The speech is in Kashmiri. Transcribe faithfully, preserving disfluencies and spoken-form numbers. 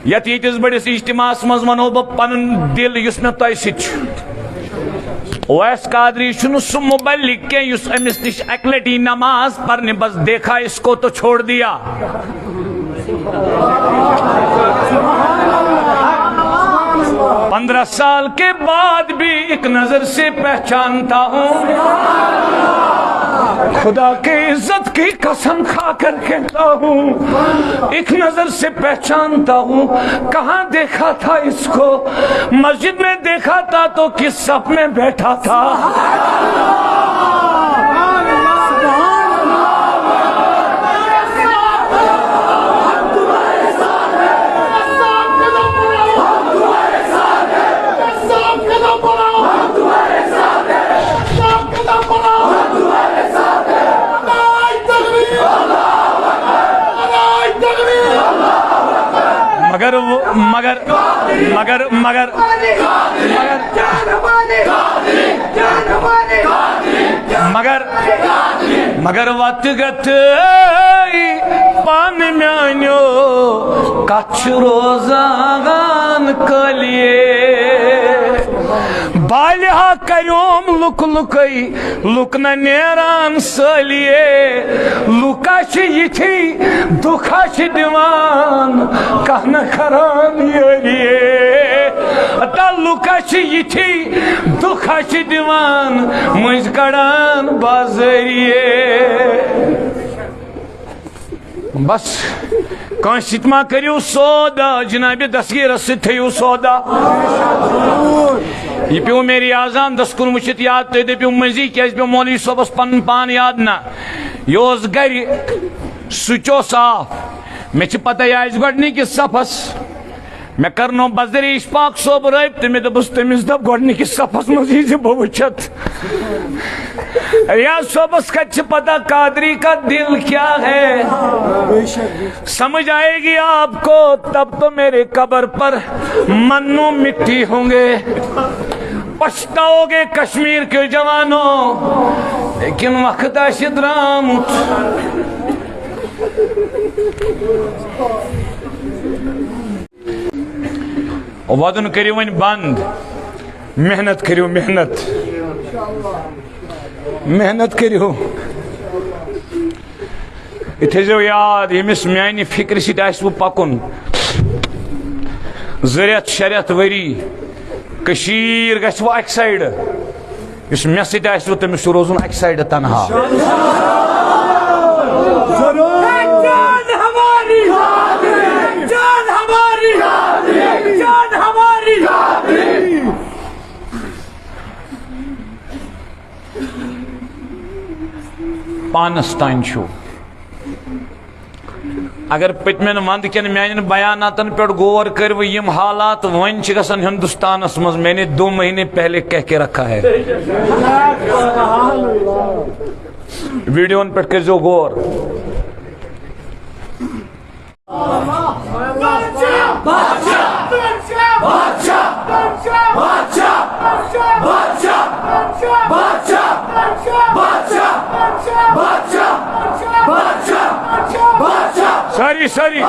یتھ ییٚتِس بٔڑِس اجتماعس منٛز ونو بہٕ پنُن دِل یُس مےٚ تۄہہِ سۭتۍ چھُ۔ اویس قادری چھُنہٕ سُہ مبلغ کینٛہہ یُس أمِس نِش اکہِ لٹہِ نماز پرنہِ بس دیکھا اس کو تو چھوڑ دیا۔ پندرہ سال کے بعد بھی ایک نظر سے پہچانتا ہوں، خدا کے عزت کی قسم کھا کر کہتا ہوں، ایک نظر سے پہچانتا ہوں۔ کہاں دیکھا تھا اس کو؟ مسجد میں دیکھا تھا تو کس صف میں بیٹھا تھا؟ مگر وہ، مگر، مگر، مگر، مگر، مگر، مگر وت گت پان میانیو کچھ روزان کلیے۔ بالہا کریوم لُک لُکے، لُک نہ نیران سٲلیے۔ لُکا چھِ یِتھی دُکھا چھِ دِوان، کانٛہہ نہ کران یٲریے۔ تا لُکا چھِ یِتھی دُکھا چھِ دِوان، مٔنٛزۍ کڑان بازٲریے۔ بس، کٲنٛسہِ سۭتۍ ما کٔرِو سودا، جناب دستگیرس سۭتۍ تھٲیِو سودا۔ یہِ پیوٚو میری آزان دس کُن وٕچھِتھ یاد، تُہۍ دٔپِو مٔنٛزی کیٛازِ پیوٚو مولوی صٲبس پنُن پان یاد؟ نہ، یہِ اوس گرِ، سُہ تہِ اوس صاف۔ مےٚ چھِ پتہ یہِ آسہِ گۄڈٕنِکِس صفس۔ مےٚ کرنو بزرِ اشفاق صٲب رٲبطہٕ، مےٚ دوٚپُس، تٔمِس دَپ گۄڈٕنِکِس صفس منٛز یی زِ بہٕ وٕچھتھ۔ ریاض صٲبس کتہِ چھِ پتہ قادری کا دل کیا ہے؟ سمجھ آئے گی آپ کو، تب تو میرے قبر پر منو مٹی ہوں گے۔ پچھتاؤ گے کشمیر کے جوانوں، لیکن وقت آسہِ درامُت۔ ودُن کٔرِو وۄنۍ بنٛد، محنت کٔرِو، محنت، محنت کٔرِو۔ یہِ تھٲیزیو یاد، ییٚمِس میانہِ فکرِ سۭتۍ آسہِ وۄنۍ پکُن، زٕ رٮ۪تھ، شےٚ رٮ۪تھ، ؤری، کٔشیٖر گژھِ وۄنۍ اکہِ سایڈٕ۔ یُس مےٚ سۭتۍ آسہِ، تٔمِس چھُ روزُن اَکہِ سایڈٕ تنہا۔ جان ہماری، جان ہماری، جان ہماری۔ پانس تام چھُ۔ اگر پٔتمٮ۪ن وندٕ کٮ۪ن میانٮ۪ن بیاناتن پٮ۪ٹھ غور کٔرِو، یِم حالات وۄنۍ چھِ گژھان ہندوستانس منٛز، میں نے دو مہینے پہلے کہہ کے رکھا ہے۔ ویڈیون پٮ۪ٹھ کٔرۍزیو غور۔ ساری، ساری۔